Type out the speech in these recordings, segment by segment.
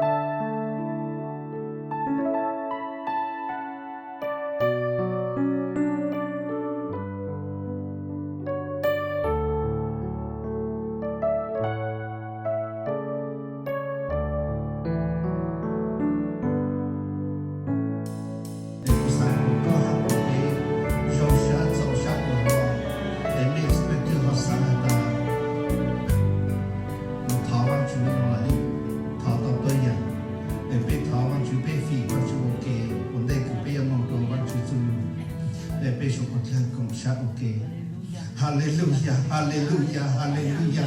Es kuv xav kom koj hab kuv peb zoo sab txaus sab kawg no, es mej leej twg ho xav has tas kuv thov Vaajtswv no lawm, thov tau tuab yaam, es peb thov Vaajtswv, peb fim Vaajtswv ua ke ua ntej kws peb yuav moog rua Vaajtswv txuj lug, es peb suav dlawg koom sab ua ke. Haleluya, haleluya, haleluya.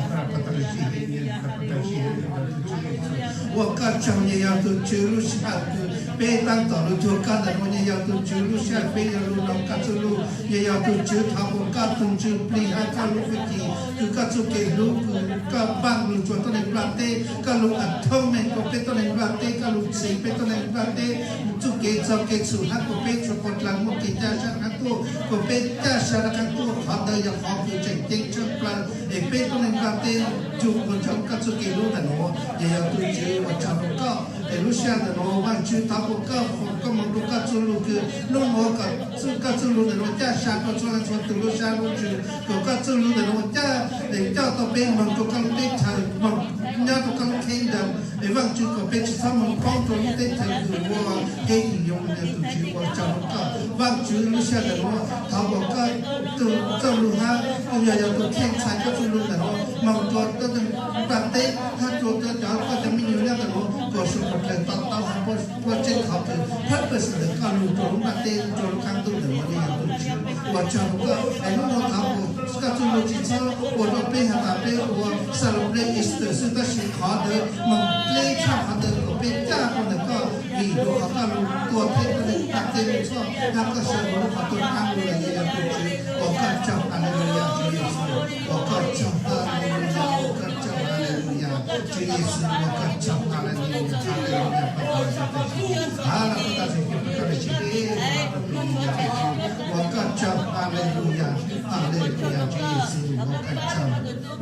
Ua koj tsaug, nyag yog tug Tswv lub sij hawm kws peb taab tom lug cuag koj ntawm nuav, nyag yog tug Tswv lub sij hawm peb yuav lug noog koj txuj lug, nyag yog tug Tswv thov kuas koj tug ntsuj plig hab koj lub hwj chim kws koj txuj kev hlub kws koj npaaj lug rua tuab neeg nplaj teb, koj lug atonement rua peb tuab neeg nplaj teb, koj lug txhiv peb tuab neeg nplaj teb txuj kev txuj kev txhum hab kuas peb suav dlawg muaj kev ncaj sab rov qaab tuaj, kuas peb ncaj sab rov qaab tuaj. Qhov ntawd yog qhov kws tseem ceeb tshaj plawg, es peb tuab neeg nplaj teb yug ua ntsoov koj txuj kev hlub ntawm nuav. Nyag yog tug Tswv, ua tsaug rua koj, es lub sij hawm ntawm nuav Vaajtswv thov kuas koj foom koj moog rua koj txuj lug kws nub nuav kom koj txuj lug ntawm nuav ncaj sab rua txhua leej txhua tug lub sab lub ntsws, kom koj txuj lug ntawm nuav ncaj, es coj tau peb moog rua koj lub teb chaws, moog nyob rua koj lub kingdom, es Vaajtswv kom peb tsi txhob moog poob rua lub teb chaws kws ua peb kws yuav mus. Nyag tug Tswv, ua tsaug rua koj Vaajtswv, lub sij hawm ntawm nuav thov kuas koj txuj lug hab yog yog tug kheej txhais koj txuj lug ntawm nuav moog rua tuab neeg nplaj teb hab rua cov koj cov me nyuam nyob ntawm nuav, kuas suav dlawg to taub hab puab tseeb qhov kws purpose ntawm koj lug rua lub nplaj teb rua lub qab ntuj ntawm nuav. Nyag yog tug Tswv, ua tsaug rua koj, es nub nuav thov kuas koj txuj lug tsi txhob ua rua peb has tas peb ua celebrate Easter xwb, tab sis qhov ntawd moog dleb tshaj qhov ntawd kom peb ncaj rua ntawm koj, vim rua qhov koj lug tua peb tuab neeg nplaj teb lub txhoj hab koj sawv huv lub qhov tuag rua qab lug lawm. Nyag yog tug Tswv, ua koj tsaug. Haleluya, Tswv Yexus, ua koj tsaug. Haleluya, ua koj tsaug. Haleluya, Tswv Yexus, ua koj tsaug. Haleluya, haleluya. Ua koj tsaug. Haleluya, haleluya, Tswv Yexus, ua koj tsaug,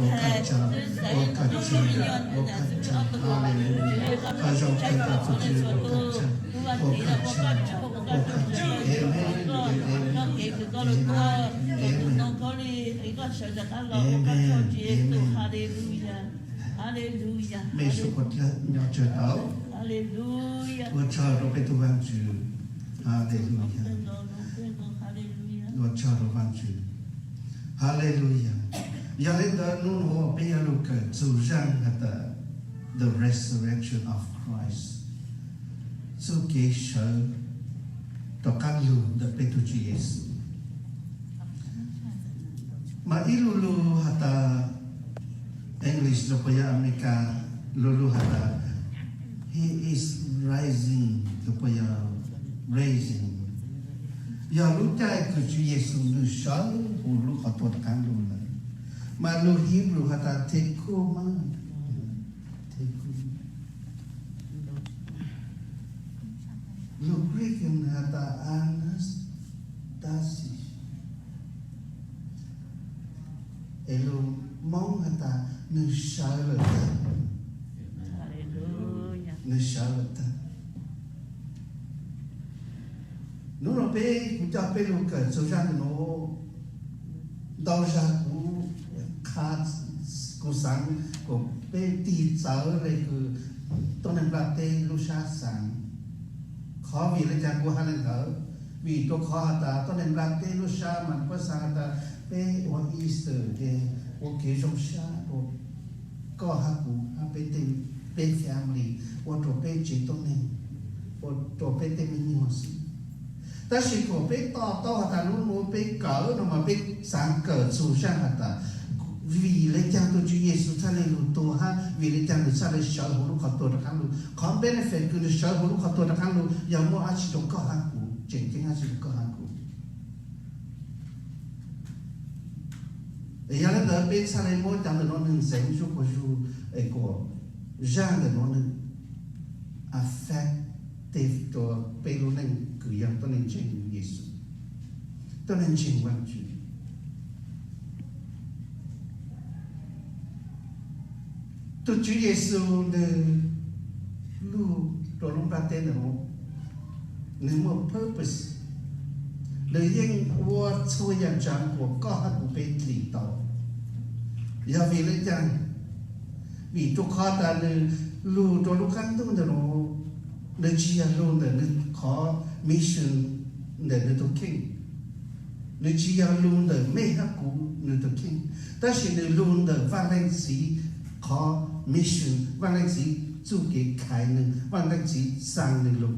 ua koj tsaug, ua koj tsaug, ua koj tsaug. Haleluya, koj zoo kawg nkaus tug Tswv, ua koj tsaug, ua koj tsaug, ua koj tsaug. Amen, amen, amen, amen, amen. Mej suav dlawg nyob tsawg tau. Ua tsaug rua peb tug Vaajtswv. Haleluya, ua tsaug rua Vaajtswv. Haleluya. Yog le ntawd nub nuav peb yuav lug kawm txug zaaj has tas The Resurrection of Christ, txuj kev sawv rov qaab lug ntawm peb tug Tswv Yexus. Mas ib lu lug has tas, English los puas yog America lu lug has tas, He is rising los puas yog raising, yog lub caij kws Tswv Yexus nwg sawv huv lub qhov tuag rov qaab lug lawm. Mas lug Hebrew has tas, Tekumen, Tekumen. Lug Greek has tas, Anastasis. Es lug Moob has tas, nwg sawv lawm tag. Nwg sawv lawm tag. Nub nuav peb, kuv coj peb lug kawm txug zaaj nuav, ntau zag kuv, kuv xaav kuas peb tig txawv le kws tuab neeg nplaj teb lub sab xaav. Qhov vim le caag kuv has le ntawd, vim rua qhov has tas tuab neeg nplaj teb lub sab mas puab xaav has tas peb ua Easter ces ua kev zoo sab rua koj hab kuv hab peb tej, peb family, ua rua peb tsev tuab neeg, ua rua peb tej me nyuam xwb. Tab sis kuas peb to taub has tas lub nuav peb kawm no mas peb xaav kawm txug zaaj has tas vim le caag tug Tswv Yexus txhaj le lug tuag hab vim le caag nwg txhaj le sawv huv lub qhov tuag rov qaab lug. Qhov benefit kws nwg sawv huv lub qhov tuag rov qaab lug yog muaj dlaab tsi rua koj hab kuv, tseem ceeb dlaab tsi rua koj hab kuv. Es yog le ntawd peb txhaj le muab cov ntawm nuav nwg ntxeev zuj quas zug, es kuas zaaj ntawm nuav nwg effective rua peb lub neej kws yog tuab neeg ntseeg Yexus, tuab neeg ntseeg Vaajtswv. Tug Tswv Yexus nwg luj teb ntawm no, nws muaj purpose, nws yeej ua txhua yam tsav uas koj hab kuv peb dlim tau. Yog vim le caag? Vim rua qhov tas nws lug rua lub qaab ntuj ntawm no, nws tsis yog lug ntawm nws qhov mission ntawm nws tug kheej, nws tsis yog lug ntawm mej hab kuv nws tug kheej, tab sis nws lug ntawm Vaaj Leej Txiv qhov mission, Vaaj Leej Txiv txuj kev khaiv nws, Vaaj Leej Txiv xaa nws lug.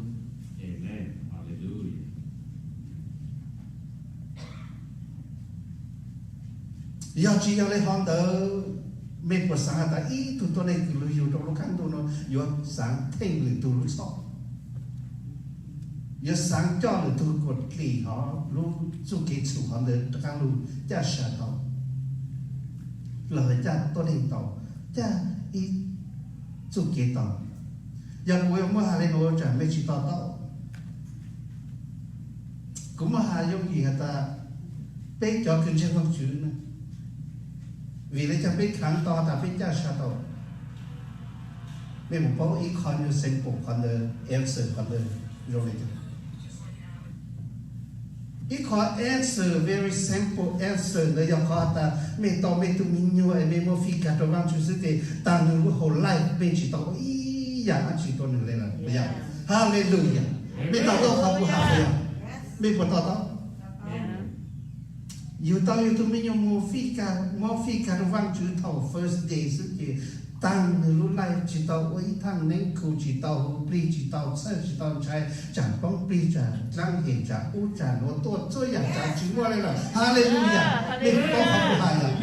Yog tsis yog le hov ntawd, mej puas xaav has tas ib tug tuab neeg kws lug yug rua lub qaab ntuj no yuav xaav theej lwm tug lub txhoj, yuav xaav coj lwm tug kuas dlim hov lub txuj kev txhum hov ntawd rov qaab lug caj sa tau, los caj tuab neeg tau, caj ib txuj kev tau? Yog kuv muab has le nuav tsam mej tsis to taub. Kuv muab has yooj yim has tas, peb cov kws ntseeg Vaajtswv na, vim le caag peb khaav tau tas peb caj sa tau? Mej puas paub ib qho nyuas simple qhov ntawd, answer qhov ntawd zoo le caag? Ib qho answer, very simple answer ntawd yog qhov has tas mej tau mej tug me nyuam es mej muab fij kag rua Vaajtswv xwb tes taag nws lub whole life mej tsis tau ua ib yaam dlaab tsi rua nws le lawm, puas yog? Hallelujah. Mej to taub qhov kuv has puas yog? Mej puas to taub? Yug tau yug tug me nyuam mus fij kag, muab fij kag rua Vaajtswv thaum first day xwb ces taag nws lub life tsis tau ua ib thaaj neeb khu, tsis tau hu plig, tsis tau txhawj, tsis tau ntshai tsam poob plig, tsam dlaab hem, tsam ub tsam nuav tuaj, txhua yaam tsav tsis muaj le lawm. Hallelujah. Mej paub qhov kuv has yog?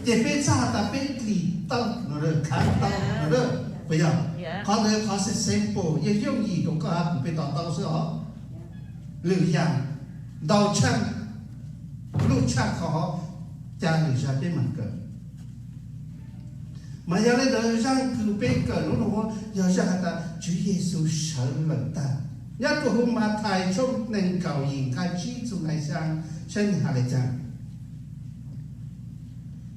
Ces peb txhaj has tas peb dlim tau no, khaav tau no, puas yog? Qhov ntawd qhov simple, yog yooj yim rua koj hab kuv peb to taub xwb os. Lwm yaam ntau tshaj, luj tshaj qhov hov, ca lwm zag peb maam kawm. Mas yog le ntawd zaj kws peb kawm hnub no yog zaj has tas Tswv Yexus sawv lawm tag. Nyob rua huv Mathais tshooj neeg nkaum yim nqai tsib txug nqai xyaa, saib nwg has le caag.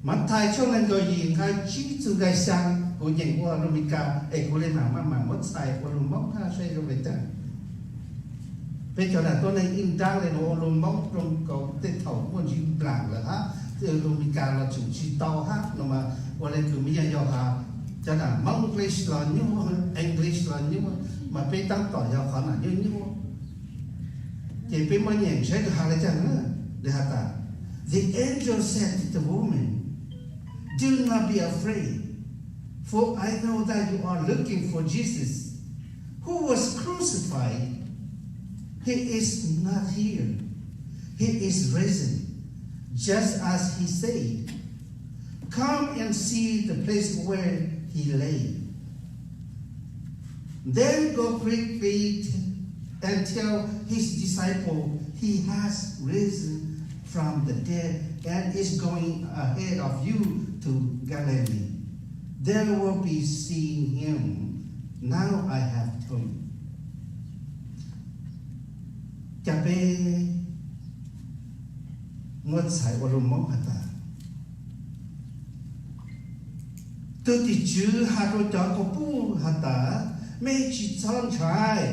Mathais tshooj neeg nkaum yim nqai tsib txug nqai xyaa, kuv nyeem ua lus Mes Kas es kuv le maam maj mam muab txhais ua lus Moob hab saib zoo le caag. Peb cov nam tuab neeg ib nraab le nuav ua lus Moob zoo nkaus tej thaum muaj ntsis nplaam lawm hab, lus Mes Kas los tseem tsis tau hab no mas ua le kws mej nyaj yog has cov nam Moob English los nyuaj, English los nyuaj, mas peb taab tom yog qhov nam nyuaj nyuaj. Ces peb muab nyeem saib nwg has le caag na. Nwg has tas, The angel said to the woman, Do not be afraid, for I know that you are looking for Jesus, who was crucified. He is not here. He is risen, just as he said. Come and see the place where he lay. Then go quickly t- and tell his disciple, 'He has risen from the dead and is going ahead of you to Galilee. There will be seeing him. Now I have told you.' Ca peb muab txhais ua lus Moob has tas, tug tim tswv has rua cov quas puj has tas, mej tsis txhob ntshai.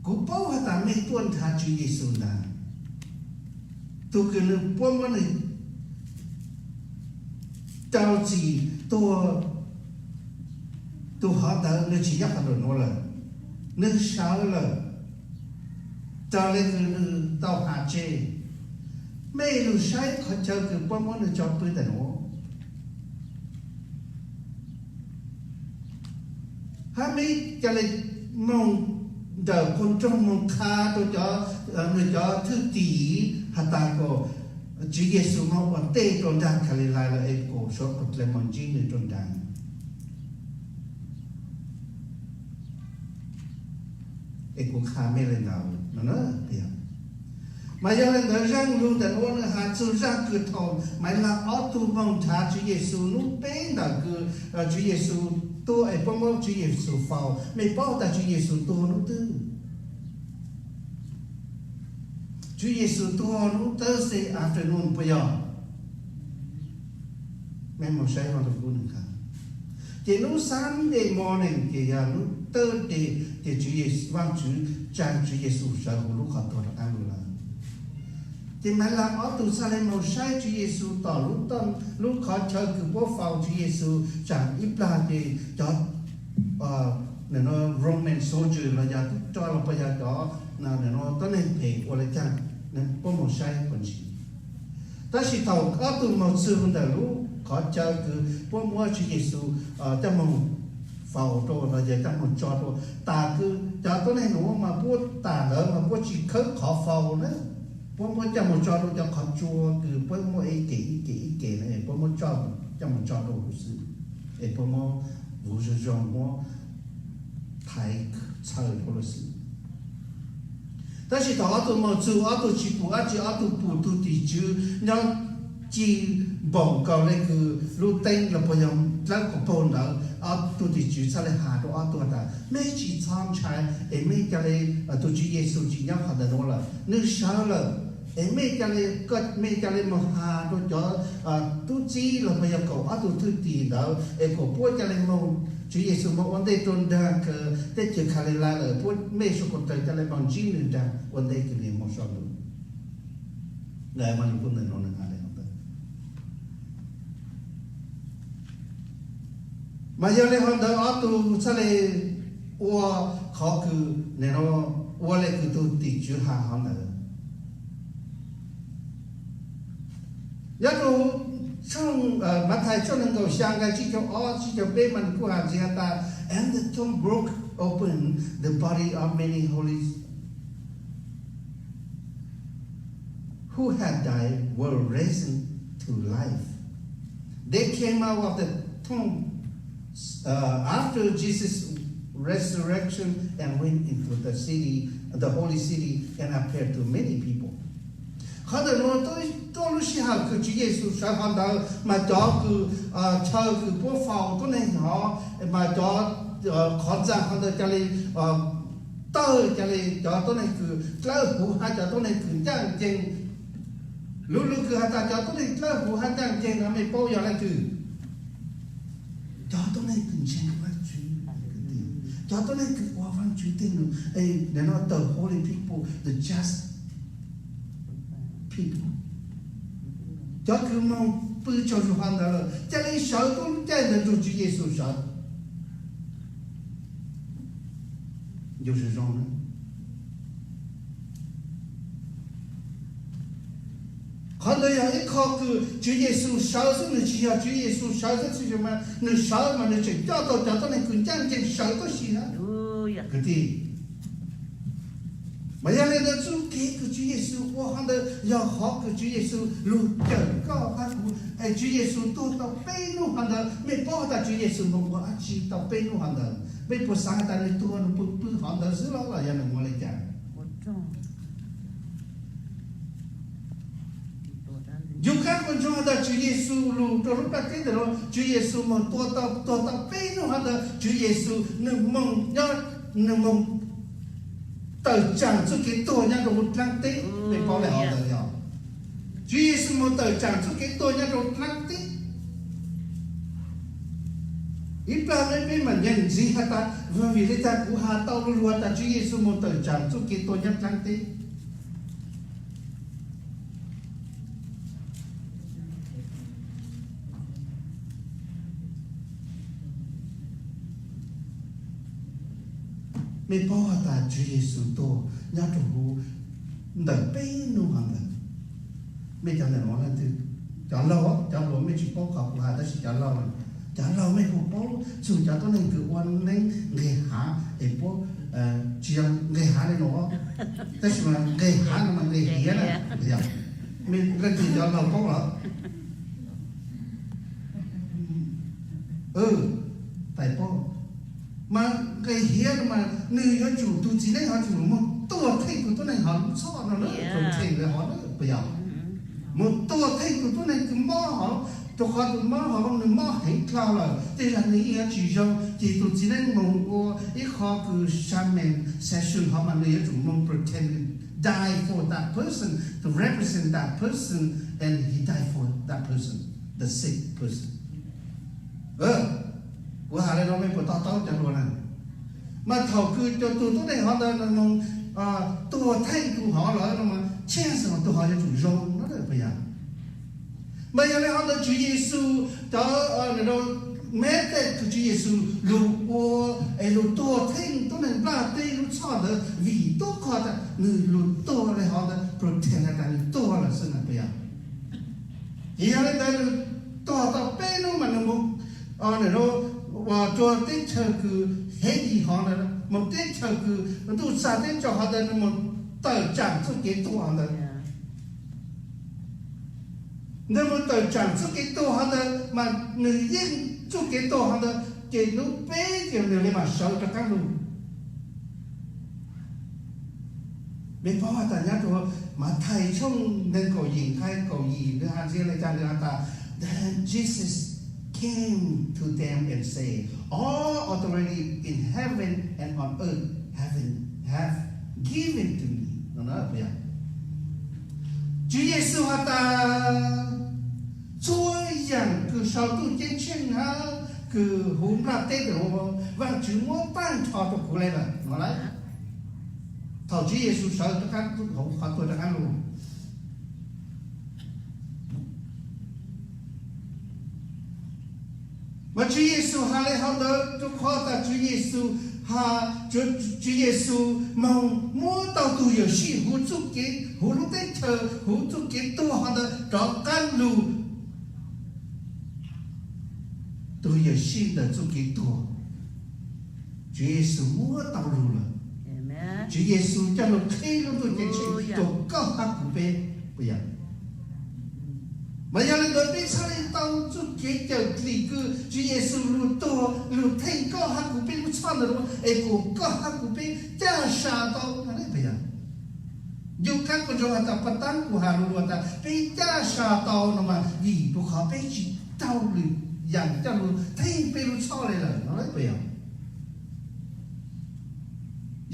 Kuv paub has tas mej tuaj nrhav Tswv Yexus ntag, tug kws nwg puab muab nwg rau txim tuag. Tug hov ntawd nwg tsis nyob qhov ntawm nuav lawm, nwg sawv lawm, raws le kws nwg tau has tseg. Mej lug saib qhov chaw kws puab muab nwg tso pw ntawm nuav. Hab mej ca le moog ntawm qub rooj moog qha rua cov, nwg cov thwj tim has tas kom Tswv Yexus moog ua ntej rua nraag Kalilais lawm es kom suav dlawg moog ntsib nwg rua nraag. Es kuv qha mej le ntawd no na. Mas yog le ntawd zaaj lug ntawm nuav nwg has txug zaaj kws thaum Maiv Laag ob tug moog nrhav Tswv Yexus nub peb ntawm kws Tswv Yexus tuag es puab muab Tswv Yexus faus. Mej paub tas Tswv Yexus tuag nub twg? Tswv Yexus tuag nub Thursday afternoon puas yog? Mej moog saib hov, Ces hnub Sunday morning ces yog hnub Thursday, ces Tswv Ye, Vaajtswv tsa Tswv Yexus sawv huv lub qhov tuag rov qaab lug lawm. Ces Malas ob tug txhaj le moog saib Tswv Yexus tom lub, lub qhov chaw kws puab faus Tswv Yexus, tsaam ib plag ces cov Roman soldier los yog tub rog los puas yog cov tuab neeg phem ua le caag, puab moog saib puas ntsim. Tab sis thaum ob tug moog txug ntawm lub qhov chaw kws puab muab Tswv Yexus coj moog faus rua los yog coj moog tso rua, tas kws cov tuab neeg nuav mas puab tas ntawd mas puab tsi khawb qhov faus na, puab muab coj moog tso rua cov qhov tsua kws puab muab ib ke ib ke ib ke na, puab muab coj moog tso rua huv xwb, es puab muab vuv zoo zoo muab thaiv txhawm rua lawm xwb. Tab sis thaum ob tug moog txug, ob tug tsi pum dlaab tsi, ob tug pum tug tim tswv nyob ci npoom kaus le kws lub teeb los puas yog dlawb quas puag ntawd, ob tug tim tswv txhaj le has rua ob tug tas, mej tsi txhob ntshai, es mej ca le, tug Tswv Yexus tsi nyob qhov ntawm nuav lawm, nwg sawv lawm. Es mej ca le, mej ca le moog has rua cov tub txib los puas yog kaum ob tug thwj tim ntawd es kom puab ca le moog, Tswv Yexus moog ua ntej rua nraag kws teb chaws Kalilais lawm, puab, mej suav kuas raws ca le moog ntsib nwg nraag ua ntej kws nwg moog sau lug. Ntawm nuav nwg has le hov ntawd. Mas yog le hov ntawd ob tug txhaj le ua qhov kws, ua le kws tug tim tswv has hov ntawd. Nyob rua Mathais tshooj neeg nkaum xyaa nqai tsib caug ob tsib caug peb mas nws kuj has ntxiv has tas, and the tomb broke open the body of many holy who had died were raised to life. They came out of the tomb uh, after Jesus' resurrection and went into the city, the holy city, and appeared to many people. Qhov ntawm nuav tuab lub sij hawm kws Tswv Yexus sawv hov ntawd mas cov kws, chaw kws puab faus tuab neeg hov, mas cov, qhov ntxaa hov ntawd ca le tawg, ca le cov tuab neeg kws dlawb huv hab cov tuab neeg kws ncaaj nceeg. Lub lub kws has tas cov tuab neeg dlawb huv hab ncaaj nceeg no mej paub yog leej twg? Cov tuab neeg kws ntseeg Vaajtswv, cov tuab neeg kws ua Vaajtswv tej lug, the holy people, the just people, cov kws moog pw tsaug zug hov ntawd lawm ca le sawv tuab lub caij ntawd nrug Tswv Yexus sawv. Yus zoo zoo na. Qhov ntawd yog ib qho kws Tswv Yexus sawv xwb, nws tsis yog Tswv Yexus sawv xwb, tsis yog mas nws sawv mas nws tseem coj tau cov tuab neeg kws ncaaj nceeg sawv tuab si na. Kwv tij, mas yog le ntawd txuj kev kws Tswv Yexus ua qhov ntawd yog qhov kws Tswv Yexus lug cawm koj pab kuv. Es Tswv Yexus tuag tau peb nub hov ntawd, mej paub has tas Tswv Yexus moog ua dlaab tsi tau peb nub hov ntawd? Mej puas xaav has tas nws tuag nws pw pw hov ntawd xwb los, los yog nws ua le caag? Yus kab puas ntsoog has tas Tswv Yexus lug rua lub nplaj teb ntawm nuav, Tswv Yexus moog tua tau, tuag tau peb nub hov ntawd Tswv Yexus nws moog nyob, nws moog tawm tsaam txuj kev tuag nyob rua huv dlaab teb. Mej paub le hov ntawd yog Tswv Yexus moog tawm tsaam txuj kev tuag nyob rua dlaab teb. Ib plag peb, peb mam nyeem ntxiv has tas, vim le caag kuv has tau lug lug has tas Tswv Yexus moog tawm tsaam txuj kev tuag nyob dlaab teb? Mej paub has tas Tswv Yexus tuag nyob rua huv ntawm peb nub hov ntawd. Mej cov ntawm nuav leej twg? Cov laug, cov hluas mej tsis paub qhov kuv has, tab sis cov laug, cov laug mej hu paub txug cov tuab neeg kws ua neeb nqeg hav es puab, tsis yog nqeg hav le nuav, tab sis mas nqeg hav no mas nqeg hiav na. Leej twg cov laug paub los? Tais paub. Mas nqeg hiav no mas nws yuav tsum, tug txiv neeb yuav tsum moog tuag theej tug tuab neeg hov lub txhoj no lawm, tug theej le hov lawm puas yog? Moog tuag theej tug tuab neeg kws mob hov, rua qhov tus mob hov nws mob heev dlhau lawm, tej zag nws yeej yuav tsis zoo, ces tug txiv neeb moog ua ib qho kws shaman session hov mas nws yuav tsum moog pretend to die for that person, to represent that person, and he died for that person, the sick person. Kuv has le no mej puas to taub cov lus na? Mas thaum kws cov tug tuab neeg hov ntawd nws moog tuag theej tug hov lawm no mas chance tus hov yuav tsum zoo no puas yog? Mas yog le hov ntawd Tswv Yexus cov method kws Tswv Yexus lug ua es lug tuag theej tuab neeg nplaj teb lub txhoj ntawd vim tub qhov tas nws lug tuag le hov ntawd protect has tas nws tuag lawm xwb na puas yog? Ces yog le ntawd nws tuag tau peb hnub mas nws moog rua teb chaws kws Hades hov ntawd, moog teb chaws kws ntuj txag teb tsaus hov ntawd nws moog tawm tsaam txuj kev tuag hov ntawd. Nws moog tawm tsaam txuj kev tuag hov ntawd mas nws yeej txuj kev tuag hov ntawd ces hnub peb ces nws le maam sawv rov qaab lug. Mej paub has tas nyob rua Mathais tshooj neeg kaum yim nqai kaum yim nws has ntxiv le caag, nws has tas, Then Jesus came to them and said, All authority in heaven and on earth have been, have given to me. No na, Tswv Yexus has tas, txhua yaam kws sau ntuj ceeb tsheej hab kws huv nplaj teb ntawm Vaajtswv muab taag nrho rua kuv le lawm no lawm. Thaum Tswv Yexus sawv rov qaab hauv qhov tuag rov qaab lug, mas Tswv Yexus has le hov ntawd rua qhov tas Tswv Yexus has, Tswv Yexus moog muab tau tug yuam sij huv txuj kev, huv lub teb chaws, huv txuj kev tuag hov ntawd rov qaab lug. Tug yuam sij ntawm txuj kev tuag, Tswv Yexus muab tau lug lawm. Tswv Yexus coj lug qhib lub ntuj ceeb tsheej rua koj hab kuv peb puas yog? Mas yog le ntawd peb txhaj le tau txuj kev cawm dim kws Tswv Yexus lug tuag lug theej koj hab kuv peb lub txhoj ntawd lug es kuas koj hab kuv peb caj sa tau no puas yog? Yug kab kuas ntsoov has tas paj taab kuv has lug lug tas peb caj sa tau no mas vim rua qhov peb tsi taug lwm yaam coj lug theej peb lub txhoj le lawm no puas yog?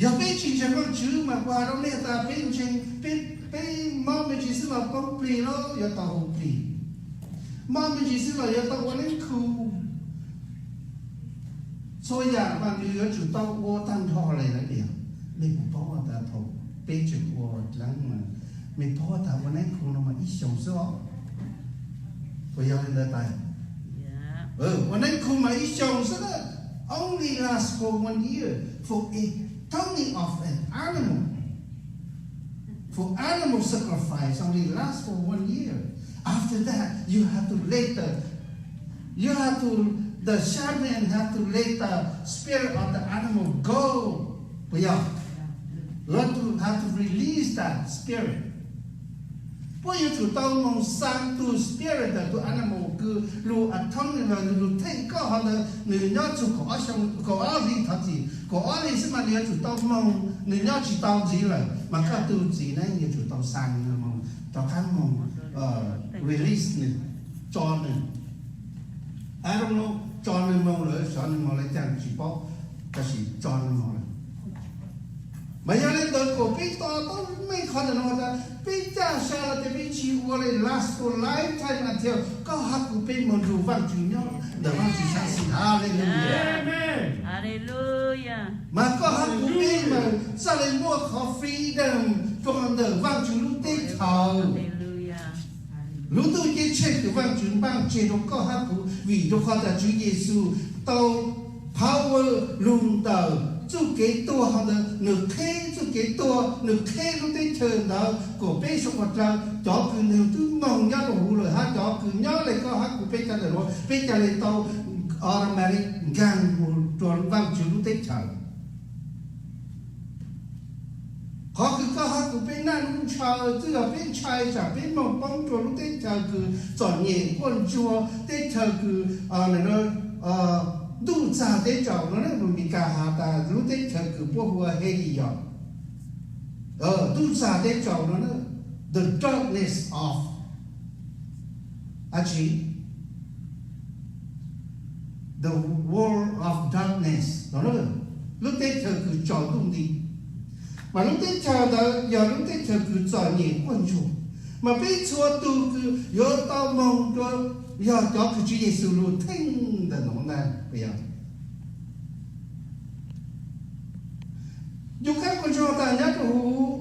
Yog peb tsi ntseeg Vaajtswv mas kuv has rua mej tas peb ntseeg, peb mob me ntsis xwb los poob plig los yuav tau hu plig, mob me ntsis xwb los yuav tau ua neeb khu. Txhua yaam mas nws yuav tsum tau ua taag nrho le lawm. Mej puas paub tas thaum peb tseem ua dlaab mas mej paub tas ua neeb khu no mas ib xyoos xwb os. Puas yog le ntawd tas? Ua neeb khu mas ib xyoos xwb na, only last for one year for a toning of an animal. For animal sacrifice only last for one year. After that, you have to let the, you have to, the shaman have to let the spirit of the animal go. Puas yog? You have to, have to release that spirit. Puab yuav tsum tau moog xaa tug spirit ntawm tug animal kws lug atone los lug theej koj hov ntawd, nws nyob txug kaum ob xyoo, kaum ob hli thov txim, kaum ob hli xwb mas nws yuav tsum tau moog, nws nyob tsi tau ntxiv lawm mas koj tug txiv neeb yuav tsum tau xaa nws moog, rov qaab moog release nws, tso nws. Ab, tso nws moog lawm, xyov nws moog le caag tsi paub, tab sis tso nws moog lawm. Mas yog le ntawd kuas peb to taub meej qhov ntawm no tas peb caj sa los tes peb tsi ua le last for lifetime until koj hab kuv peb moog nrug Vaajtswv nyob ntawm Vaajtswv sab xis. Haleluya. Mas koj hab kuv peb mas txhaj le muaj qhov freedom rua ntawm Vaajtswv lub teb chaws. Lub ntuj ceeb tsheej kws Vaajtswv npaaj tseg rua koj hab kuv vim rua qhov tas Tswv Yexus tau power lug ntawm txuj kev tuag hov ntawd, nws qheb txuj kev tuag, nws qheb lub teb chaws ntawd kuas peb suav dlawg cov kws nws twb moog nyob rua huv lawm hab cov kws nyob le koj hab kuv peb cov ntawm nuav peb ca le tau automatic nkaag mus rua Vaajtswv lub teb chaws. Qhov kws koj hab kuv peb naj nub ntshaw twb yog peb ntshai tsam peb moog poob rua lub teb chaws kws txom nyem quaj ntsuag, teb chaws kws ntuj txag teb tsaus no, Amelikas has tas lub teb chaws kws puab hu ua Hades yog ntuj txag teb tsaus no, the darkness of dab tsi, the world of darkness no, lub teb chaws kws tsaus ntuj nti. Mas lub teb chaws ntawd yog lub teb chaws kws txom nyem quaj ntsuag. Mas peb txhua tug kws yuav tau moog rua yog cov kws Tswv Yexus lug theej ntawm no ntag, puas yog? Yus kab kuas ntsoog tas nyob rau huv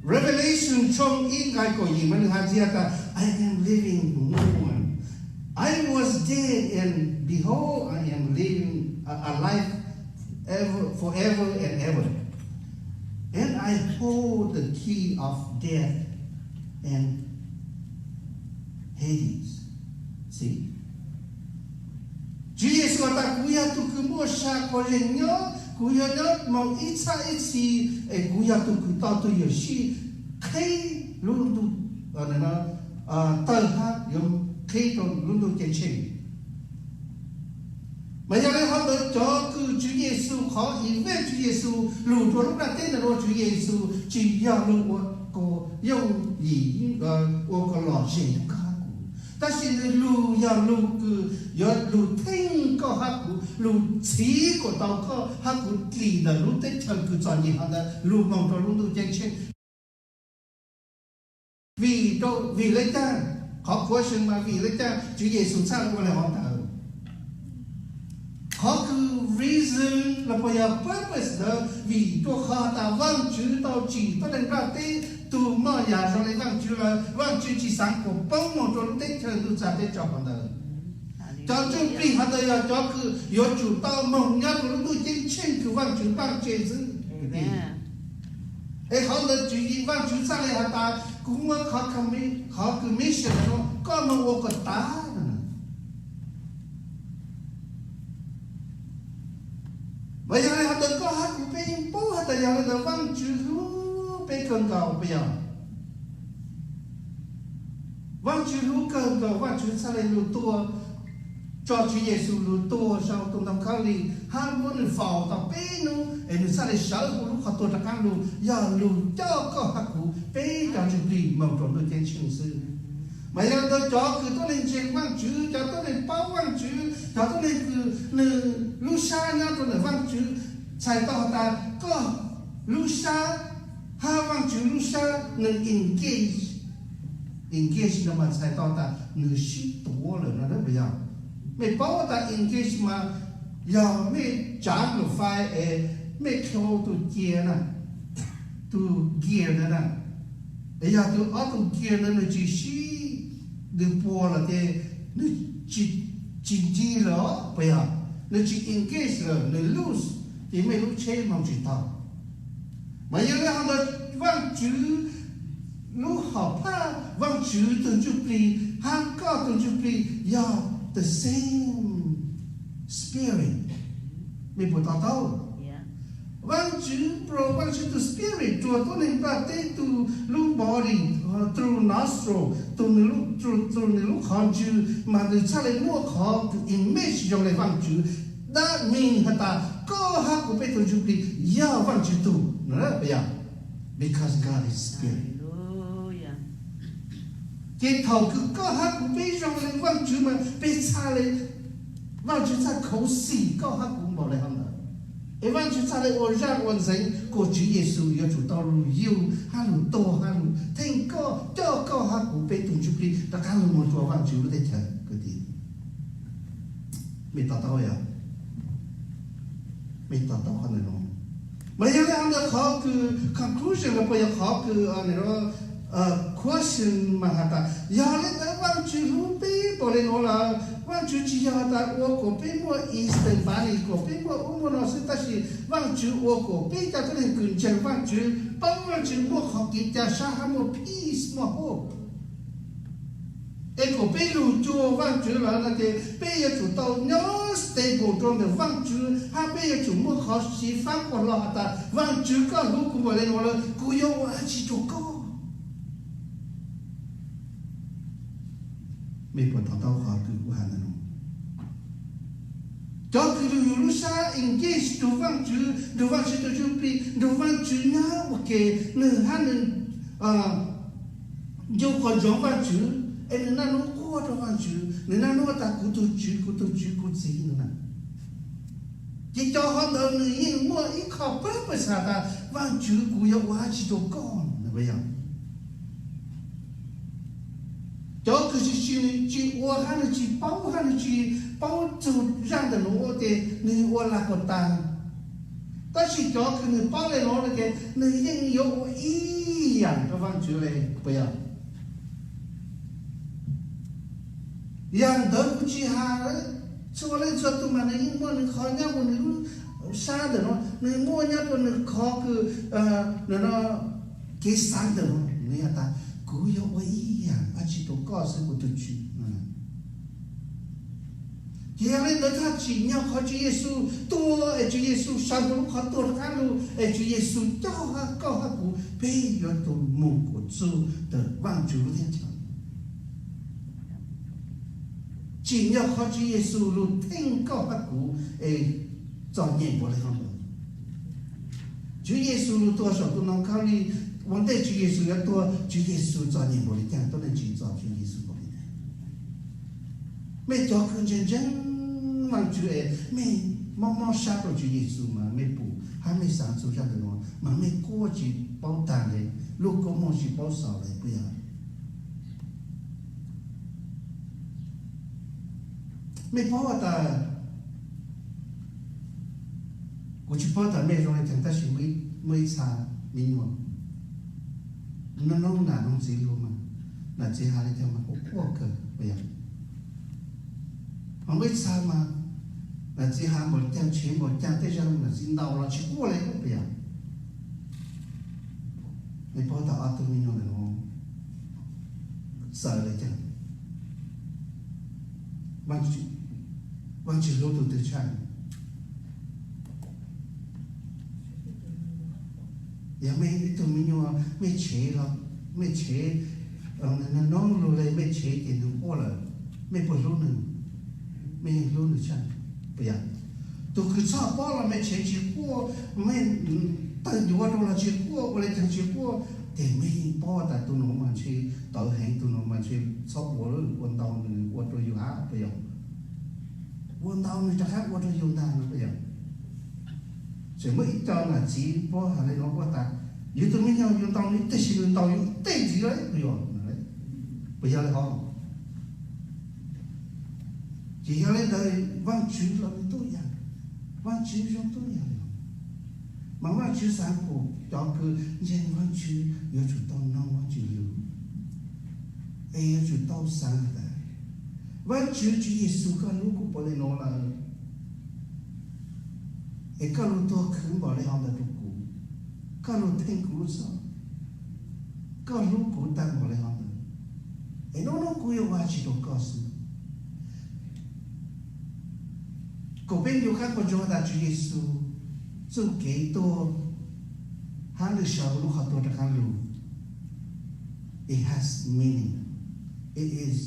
Revelation tshooj ib nqai kaum yim mas nws hais tias tas, I am living more. I was dead, and behold, I am living a, a life ever, forever and ever. And I hold the key of death and Hades. See? Tswv Yexus has tas, kuv yog tug kws muaj sa quas zeeg nyob, kuv yog nyob moog ib txhab ib txhis, es kuv yog tug kws tau tug yuam sij qheb lub ntuj tawg hab yuav qheb rua lub ntuj ceeb tsheej. Mas yog le hov ntawd cov kws Tswv Yexus, qhov event Tswv Yexus lug rua lub nplaj teb ntawm nuav, Tswv Yexus tsis yog lug ua yooj yim, ua kom lom zem rua koj hab kuv, tab sis nws lug yog lug kws yuav lug theej koj hab kuv, lug txhiv kuas tau koj hab kuv dlim ntawm lub teb chaws kws txom nyem hov ntawd lug moog rua lub ntuj ceeb tsheej. Vim, vim le caag? Qhov question mas vim le caag Tswv Yexus txhaj le ua le hov ntawd? Qhov kws reason los puas yog purpose ntawd vim rua qhov has tas Vaajtswv tau tsim tuab neeg nplaj teb tug moj yam zoo le Vaajtswv lawm, Vaajtswv tsis xaav kuas poob moog rua lub teb chaws ntuj txag teb tsaus hov ntawd. Cov ntsuj plig hov ntawd yog cov kws yuav tsum tau moog nyob rua lub ntuj ceeb tsheej kws Vaajtswv npaj tseg xwb. Es qhov ntawd Vaajtswv txhaj le has tas, kuv muab qhov kws mission nuav koj moog ua kom tas. Mas yog le hov ntawd koj hab kuv peb yeej paub has tas yog le ntawd Vaajtswv hlub peb kawg nkaus puas yog? Vaajtswv hlub kawg nkaus, Vaajtswv txhaj le lug tuag, tso Tswv Yexus lug tuag sau tus ntoo khaub lig hab muab nws faus tau peb nub es nws txhaj le sawv huv lub qhov tuag rov qaab lug, yog lug coj koj hab kuv peb cov ntsuj plig moog rua ntuj ceeb tsheej xwb. Mas yog ntawd cov kws tuab neeg ntseeg Vaajtswv, cov tuab neeg paub Vaajtswv, cov tuab neeg kws nws lub sab nyob rua ntawm Vaajtswv, txhais tau has tas koj lub sab hab Vaajtswv lub sab nws engage. Engage no mas txhais tau tas nws sib tuav lawm no puas yog? Mej paub tas engage mas yog mej tsav nkaus fais es mej dlhau tus cia na, tus gear ntawd na, es yog tus ob tug gear ntawd nws tsis sib, nws puas lawm ces nws tsis nrig lawm puas yog? Nws tsis engage lawm, nws loose, ces mej lub tsheb moog tsis taug. Mas yog le hov ntawd Vaajtswv lub hom phaj, Vaajtswv tug ntsuj plig hab koj tug ntsuj plig yog the same spirit. Mej puas to taub? Vaajtswv, Vaajtswv tug spirit rua tuab neeg nplaj teb tug lub body through nostril, tug, through nws lub qhov ntswg mas nws txhaj le muaj qhov kws image zoo le Vaajtswv. That means has tas koj hab kuv peb tug ntsuj plig yog Vaajtswv tug no puas yog? Because God is spirit. Ces thaum kws koj hab kuv peb zoo le Vaajtswv mas peb txhaj le, Vaajtswv txhaj khuv xim koj hab kuv npaum le hov ntawd. Es Vaajtswv txhaj le ua zaaj ua ntxeev kuas Tswv Yexus yuav tsum tau lug yug hab lug tuag hab lug theej koj, coj koj hab kuv peb tug ntsuj plig rov qaab lug moog rua Vaajtswv lub teb chaws kwv tij. Mej to taub yog? Mej to taub qhov ntawd no? Mas yog le hov ntawd qhov kws conclusion los puas yog qhov kws question mas has tas yog le ntawd Vaajtswv hlub peb npaum le nuav lawm, Vaajtswv tsis yog has tas ua kuas peb muaj instant money, kuas peb muaj ub muaj no xwb, tab sis Vaajtswv ua kuas peb cov tuab neeg kws ntseeg Vaajtswv, paub Vaajtswv muaj qhov kev ca sab hab muaj peace, muaj hope. Es kuas peb lug cuag Vaajtswv lawm no ces peb yuav tsum tau nyob stable rua ntawm Vaajtswv, hab peb yuav tsum muaj qhov xyiv fab quas hlo has tas Vaajtswv koj hlub kuv npaum le nuav lawm, kuv yuav ua dab tsi rua koj? Mej puas to taub qhov kws kuv has ntawd no? Cov kws lug yug lub sab engage nrug Vaajtswv, nrug Vaajtswv tug ntsuj plig, nrug Vaajtswv nyob ua ke, nwg hab nwg ncu quas ntsoov Vaajtswv, es nwg naj nub quaj rua Vaajtswv, nwg naj nub has tas kuv tug Tswv, kuv tug Tswv, kuv txiv no na. Ces cov hov ntawd nwg yeej muaj ib qho purpose has tas Vaajtswv, kuv yuav ua dab tsi rua koj no puas yog? Cov kws tsis, tsis, tsis ua hab nwg tsis paub hab nwg tsis paub txug zaj ntawm nuav ua ces nwg ua lag kuas taag. Tab sis cov kws nwg paub le nuav no ces nwg yeej yuav ua ib yaam rua Vaajtswv le, puas yog? Yaam ntawd kuv tsi has, txhua leej txhua tug mas nwg yeej muaj nwg qhov nyob rua nwg lub sab ntawm nuav, nwg muaj nyob rua nwg qhov kws, no, kev xaav ntawm nuav, nwg has tas, kuv yuav ua ib yaam dlaab tsi rua koj xwb kuv tug Tswv. Ces yog le ntawd thaaj tsim nyog qhov Tswv Yexus tuag es Tswv Yexus sawv huv lub qhov tuag rov qaab lug es Tswv Yexus coj hab koj hab kuv peb yuav tug moog kuas txug ntawm Vaajtswv lub teb chaws. Tsim nyog qhov Tswv Yexus lug theej koj hab kuv es txom nyem npaum le hov ntawd. Tswv Yexus lug tuag saum tus ntoo Kalvari, ua ntej Tswv Yexus yuav tuag, Tswv Yexus txom nyem npaum le caag, tuab neeg tsim txom Tswv Yexus npaum le caag? Mej cov kws ntseeg ntseeg Vaajtswv es mej mob mob sab rua Tswv Yexus mas mej pum hab mej xaav txug zaj ntawm nuav mas mej quaj tsi paub taag le, lub kua muag tsi paub xaus le, puas yog? Mej paub tas, kuv tsi paub tas mej zoo le caag tab sis muaj ib txha me nyuam, nub nub nam noog txiv lug mas, nam txiv has le caag mas quaj quaj kawg, puas yog? Ho muaj ib txha mas, nam txiv has npaum caag, tshev npaum caag, tej zag nam txiv ntaus los tsi quaj le, puas yog? Mej paub tas ob tug me nyuam ntawm nuav txawm le caag? Vaajtswv hlub tug twg tshaj? Yog mej ib tug me nyuam, mej tshev los, mej tshev, nub nub lug le mej tshev ces nwg quaj lawm, mej puas hlub nwg? Mej yeej hlub nwg tshaj, puas yog? Tug kws txhob paub los mej tshev tsi quaj, mej tawg yuav rau los tsi quaj, ua le caag tsi quaj, ces mej yeej paub tas tug nuav mas ntshe tawv heev, tug nuav mas ntshe txhob ua, ua ntau nwg ua rua yug hab, puas yog? Ua ntau nwg rov qab ua rua yug ntag no, puas yog? Tseem muaj ib co nam txiv puab has le nuav puab tas, yug tug me nyuam yug ntau nwg ib teg, sis nwg ntaus yug ib teg ntxiv lawm, puas yog? Puas yog le hov? Ces yog le ntawd Vaajtswv los nwg tub yam, Vaajtswv zoo tub yam le hov. Mas Vaajtswv xaav kuas cov kws ntseeg Vaajtswv yuav tsum tau noog Vaajtswv lug, es yuav tsum tau xaav tas, Vaajtswv, Tswv Yexus, koj hlub kuv npaum le nuav lawm, es koj lug tuag khwv npaum le hov ntawd rua kuv, koj lug theej kuv lub txhoj, koj hlub kuv tag npaum le hov ntawd, es nub nub kuv yuav ua dlaab tsi rua koj xwb? Kuas peb ncu qaab qaug ntsoov tas Tswv Yexus txuj kev tuag hab nwg sawv huv lub qhov tuag rov qaab lug, it has meaning, it is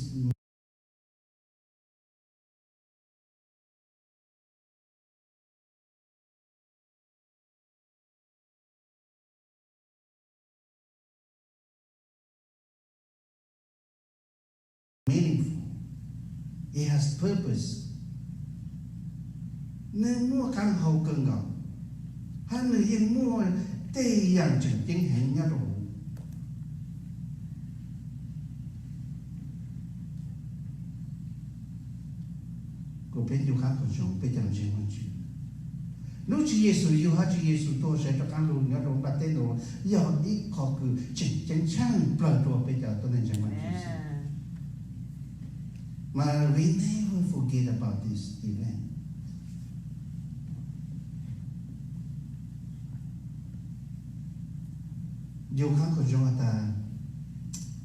meaningful, it has purpose. Nwg muaj qaab hau kawg nkaus, hab nwg yeej muaj tej yaam tseem ceeb heev nyob rua huv. Kuas peb ncu qaab qaug ntsoov peb cov ntseeg Vaajtswv, nub Tswv Yexus yug hab Tswv Yexus tuag sawv rov qaab lug nyob rua npaj teb nuav yog ib qho kws tseem ceeb tshaaj plawg rua peb cov tuab neeg ntseeg Vaajtswv xwb. Mas we never forget about this event. Ncu qaab qaug ntsoov has tas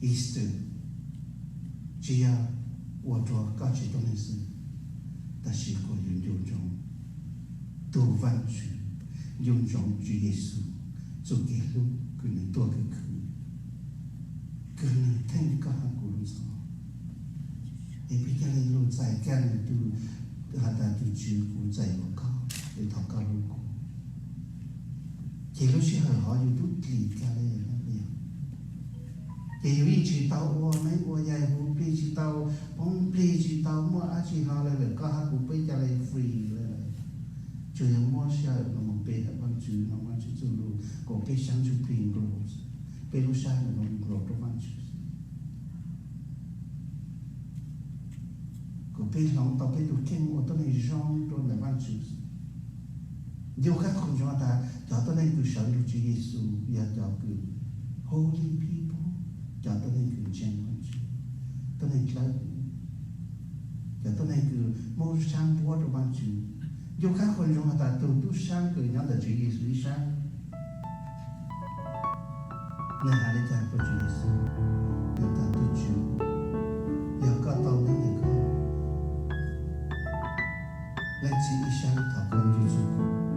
Easter tsi yog ua rua koj tsi tuab neeg xwb, tab sis kuas yus ncu ntsoov tug Vaajtswv, ncu ntsoov Tswv Yexus txuj kev hlub kws nwg tuag kws khwv, kws nwg theej koj hab kuv lub txhoj. Es peb ca le lug txais kag nwg tug, has tas tug Tswv, kuv txais yuav koj, es thov koj hlub kuv. Ces lub sij hawm hov yus tub dlim kag le, ces yus yeej tsi tau ua neeb ua yaig, huv plig tsi tau, poob plig tsi tau, muaj dlaab tsi hlo le lawm, koj hab kuv peb ca le free le lawm. Tsuas yog muab sij hawm no mus pe hawm Vaajtswv, noog Vaajtswv txuj lug, kuas peb sab ntsuj plig nkaus, peb lub sab nkaus rua Vaajtswv, kuas peb hloov tau peb tug kheej Nco qab qhuas ntsoov has tas cov tuab neeg kws sawv nrug Tswv Yexus yog cov kws holy people, cov tuab neeg kws ntseeg Vaajtswv, tuab neeg dlawb, cov tuab neeg kws muaj lub sab npuab rua Vaajtswv. Nco qab qhuas ntsoov has tas tug tub saab kws nyob ntawm Tswv Yexus ib sab, nwg has le caag rua Tswv Yexus? Nwg has tas, Tug Tswv, yog koj tau nyob ntawm koj, Leej Txiv ib sab thov koj nrug txug kuv.